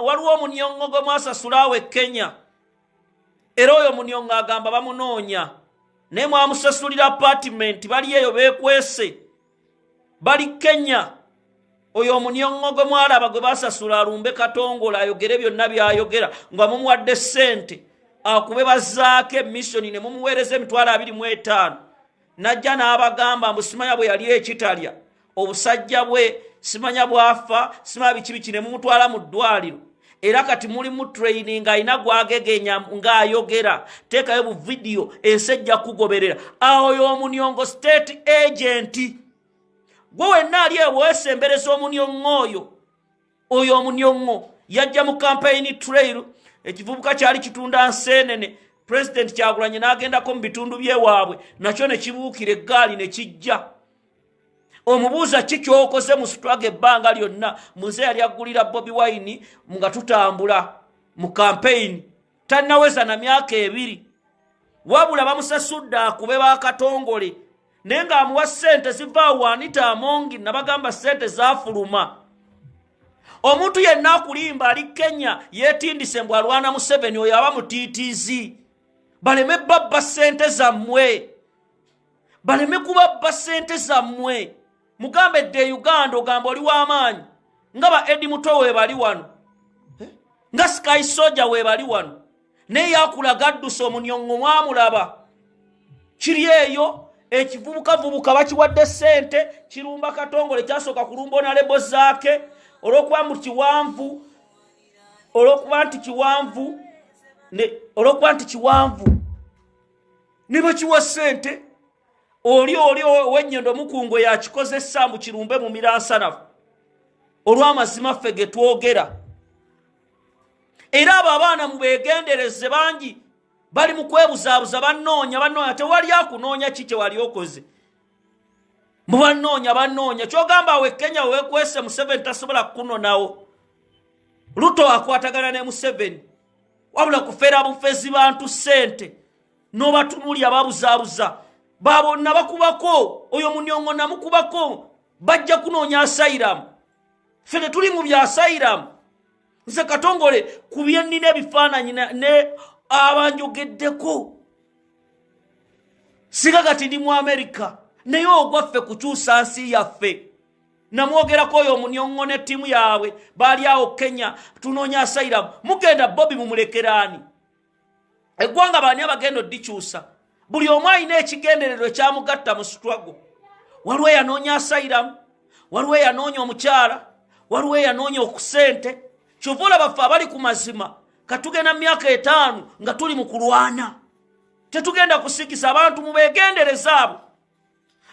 Waliwo omunyongo gwe mwasasula awo e Kenya, era oyo omunyongo agamba bamunoonya, naye mwamusasulira apartment. Bali eyo beekwese, bali Kenya. Oyo omunyongo gwe mwalaba gwe basasula alumbe Katongole, ayogere byonna byayogera, nga mumuwadde ssente akube bazaako emissoni, ne mumuweereza 25,000, najja n'abagamba mbu simanya bwe yali ekitalya obusajja bwe, simanya bwafa, simanya biki biki, ne mumutwala mu ddwaliro. Era kati muli mu training, alina gwagegenya ng'ayogera, teekayo bu vidiyo, ensi ejja kugoberera. Awo omunyongo state agent gwe wenna ali eweesembereza omunyongo oyo. Oyo omunyongo yajja mu campaign trail, ekivubuka kyali kitunda nseenene, President Kyagulanye n'agendako mu bitundu byewaabwe, nakyo ne kibuukira eggaali ne kijja. Omubuuza ki kyokoze mu struggle ebbanga lyonna? Muze yali aggulira Bobi Wine nga tutambula mu campaign, tannaweza na myaka 2, wabula bamusasudde akube bakatongole, naye ng'amuwa ssente ziva Wanita Amongi. Nabagamba ssente zafuluma. Omuntu yenna akulimba ali Kenya yeetindise mbw alwana Museveni, oyo aba mutiitiizi. Baleme babba ssente zammwe, baleme kubabba ssente zammwe. Mugambe dde Uganda, ogamba oli w'amaanyi nga ba Edi Muto weebali wano, nga Sky Soja weebali wano, naye yakulaga adduse. Omunyongo mwamulaba kiri eyo, ekivubukavubuka bakiwadde ssente kirumba Katongole. Kyasooka kulumba onalebo zaake olwokuba mbu kiwanvu, olwokuba nti kiwanvu, olwokuba nti kiwanvu, ne bakiwa ssente. Oli ow'ennyendo omukungu yakikozesa mbu kirumbe mu miransanafu olw'amazima ffe ge twogera. Era abo abaana mubeegendereze, bangi bali mu kwebuzaabuza, bannoonya, bannoonya. Tewali akunoonya. Ki kye wali okoze? Mbu bannoonya, bannoonya. Kyogamba awo e Kenya weekwese, Museveni tasobola kukunonawo. Ruto akwatagana ne Museveni, wabula kufera bufezi bantu ssente n'obatunulya, babuzaabuza babonna bakubako. Oyo munyongo namukubako, bajja kunoonya asylum. Ffe tetuli mu bya asylum. Nze Katongole ku byennina ebifaananyi ne abanjogeddeko, singa kati ndi mu Amerika, naye ogwaffe kukyusa nsi yaffe. Namwogerako oyo omunyongo ne ttiimu yaabwe baali awo Kenya, tunoonya asylum. Mugenda Bobi mumulekeraani eggwanga? Baani abagenda oddikyusa? Buli omu alina ekigendererwa ekyamugatta mu struggle. Waliwo eyanoonya asylum, waliwo eyanoonya omukyala, waliwo eyanoonya okusente. Kyova olaba ffe abali ku mazima katugenda mu myaka 5 nga tuli mu kulwana, tetugenda kusikisa abantu. Mubeegendereza abo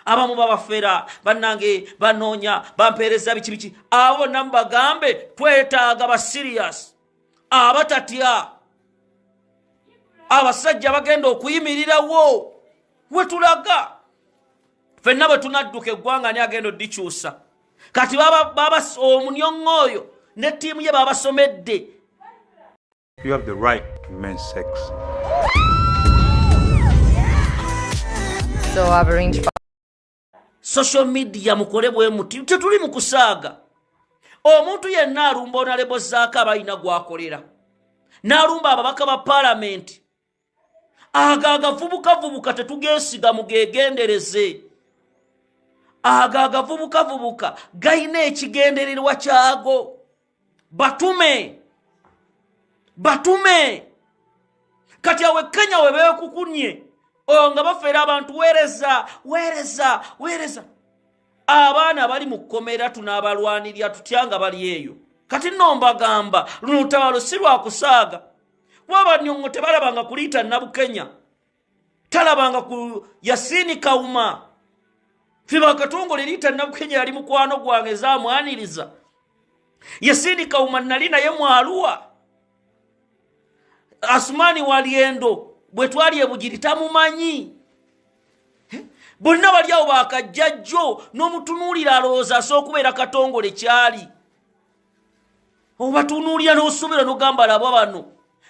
abamu babafera, bannange banoonya bampeereza biki biki. Abo bonna mubagambe twetaaga ba serious, abatatya, abasajja bagenda okuyimirirawo wetulaga ffenna bwe tunadduka eggwanga, ni agenda oddikyusa? Kati omunyongo oyo ne ttiimu ye babasomedde. You have the right to men's sex. So I've arranged for Social media mukole bwe muti, tetuli mu kusaaga. Omuntu yenna alumba onalebo zaako aba alina gwakolera, n'alumba ababaka ba paalamenti. Ago agavubukavubuka tetugeesiga, mugegendereze. Ago agavubukavubuka galina ekigendererwa kyago. Batume, batume. Kati awo e Kenya we beekukunye oyo nga bafeera abantu, weereza, weereza, weereza. Abaana bali mu kkomera tunaabalwanirya tutya nga bali eyo? Kati nno mbagamba luno lutabaalo si lwakusaaga, kuba banyongo tebalabanga kuliita Nabukenya, talabanga ku Yasiini Kawuma. Fe Bakatongole, Liita Nabukenya yali mukwano gwange, zaamwaniriza. Yasiini Kawuma nali naye mwaluwa. Asumaani Walyendo bwe twali ebugiri tamumanyi. Bonna bali awo bakajjajjo, n'omutunuulira alowooza asobola okubeera Katongole kyali. Obatunuulira n'osuubira n'ogamba laba bano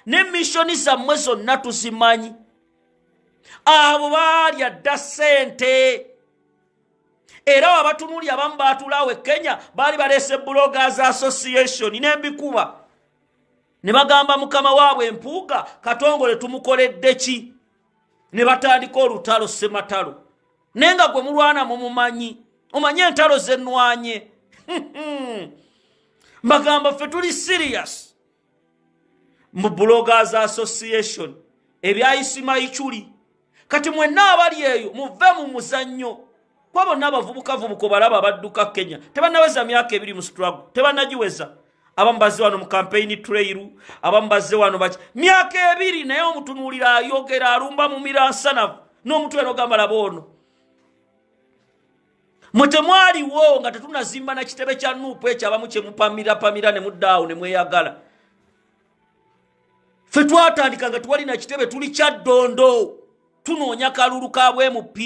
ne mission zammwe zonna tuzimanyi. Abo baalya dda ssente. Era wabatunuuli abamu baatulaawo e Kenya baali baleese Bloggers Association n'embikuba. Ne bagamba mukama waabwe Mpuuga, Katongole tumukoledde ki? Ne batandika olutalo ssematalo. Naye nga gwe mulwana mumumanyi, omanye entalo zennwanye. Mbagamba ffe tuli serious mu Bloggers Association ebya Isima Ichuli. Kati mwenna abali eyo muve mu muzannyo, kuba bonna abavubukavubuka balaba badduka Kenya tebannaweza myaka 2 mu struggle, tebannagiweza. Abamu bazze wano mu campaign trail, abamu bazze wano baki myaka 2, naye omutunuulira ayogera alumba mu miransanavu n'omutwe n'ogamba laba ono. Mwe temwaliwo nga tetunazimba na kitebe kya NUP ekyo abamu kye mupamirapamira ne muddaawo ne mweyagala. Ffe twatandika nga twalina kitebe, tuli Kyaddondo, tunoonya kalulu ka bwe MP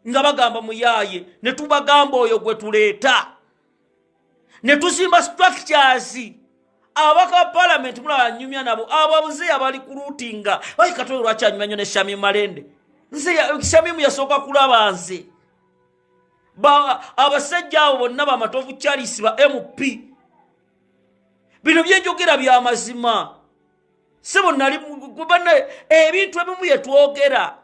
nga bagamba muyaaye, ne tubagamba oyo gwe tuleeta, ne tuzimba structures. Ababaka ba parliament mulaba nyumya nabo, ababuze abali kulutinga bai Katolo lwaki anyumya nnyo ne Shamim Malende? Nze Shamimu yasooka kulaba nze. Abasajja abo bonna Bamatovu Charles ba MP, bino byenjogera bya mazima. Sebo nali ebintu ebimu bye twogera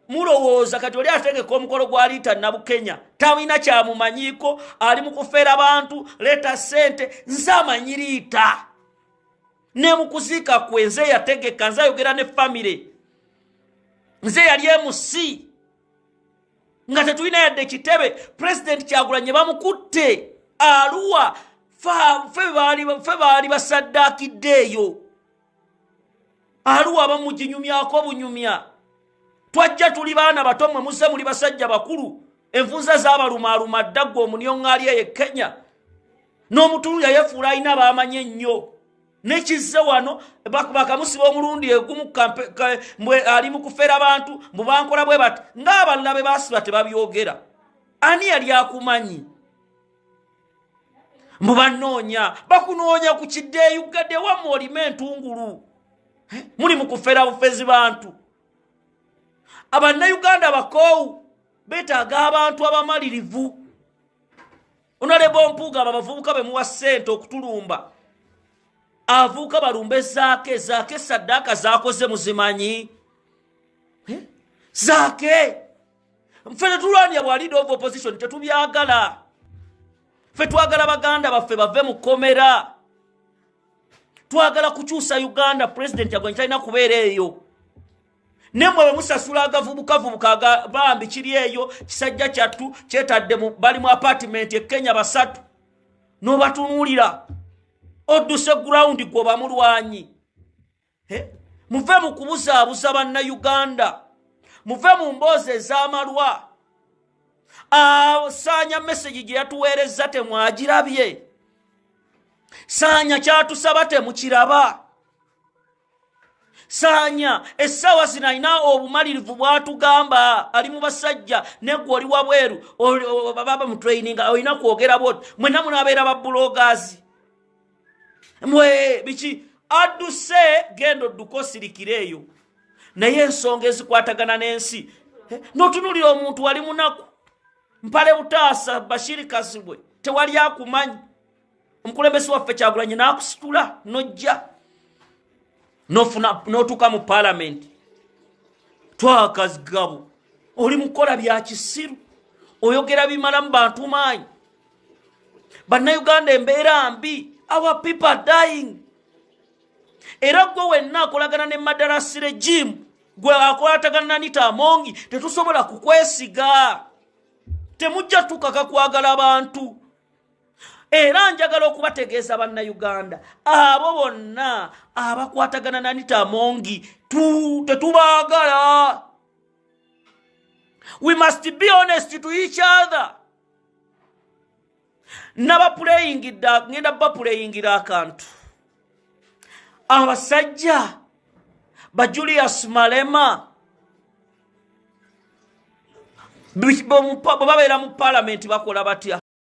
mulowooza kati oli ategeka omukolo gwa Liita Nabukenya talina kyamumanyiiko, ali mu kufeera bantu, leeta ssente. Nze amanyi Liita ne mu kuziika kwe nze yategeka, nze ayogera ne famire, nze yali MC nga tetulina yadde kitebe. Pulezidenti Kyagulanyi bamukutte Aluwa, fe baali basaddaakidde eyo Aluwa, bamuginyumyako bunyumya. Twajja tuli baana bato, mmwe muzze muli basajja bakulu. Envunza zaabalumaaluma dda. Ggwe omunyoŋŋaali eyo e Kenya n'omutunulya yeefuula alina baamanyi ennyo, nekizze wano bakamusiba omulundi egumu mbwe ali mu kufera bantu, mbu bankola bwe bati, ng'abalala be baasiba tebabyogera. Ani yali akumanyi? Mbu banoonya, bakunoonya ku kiddeeyugadde wammwe olime entungulu. Muli mu kufera bufezi bantu. Abannayuganda bakoowu, beetaaga abantu abamalirivu. Honorable Mpuuga, abo abavubuka be muwa ssente okutulumba, avuuka balumbe Zaake. Zaake saddaaka zaakoze muzimanyi? Zaake ffe tetulwanira bwa leader of opposition, tetubyagala. Ffe twagala baganda baffe bave mu kkomera, twagala kukyusa Uganda. President Kyagulanyi talina kubeera eyo. Nemmwe bwe musasula agavubukavubuka aga bambi kiri eyo kisajja kyattu kyetadde bali mu apartment e Kenya basatu, n'obatunuulira odduse ground gwe bamulwanyi. Muve mu kubuzaabuza Bannayuganda, muve mu mboozi ez'amalwa. Saanya message gye yatuweereza temwagirabye? Saanya kyatusaba temukiraba? Saanya essaawa zino alina obumalirivu bwatugamba ali mu basajja, neggwe oli wabweru baba mu training, olina kwogera bwoti. Mwenna munaabeera ba bloggers mwe biki? Adduse, genda odduka osirikire eyo. Naye ensonga ezikwatagana n'ensi, n'otunulira omuntu wali munaku mpale butaasa Bashiri Kazibwe, tewali akumanyi. Omukulembeze waffe Kyagulanyi n'akusitula n'ojja n'otuuka mu paalamenti. Twakazigabo oli mukola bya kisiru, oyogera bimalamu bantu maanyi. Bannayuganda embeera mbi, our people are dying. Era gwe wenna akolagana ne madarasi regime, gwe akwatagana na Anita Amongi, tetusobola kukwesiga. Temujja tukaka kwagala bantu. Era njagala okubategeeza Bannayuganda, abo bonna abakwatagana na Anita Amongi tetubaagala. We must be honest to each other. Nabapuleyingidde, ngenda bapuleyingira akantu. Abasajja ba Julius Malema bwe babeera mu paalamenti bakola batya?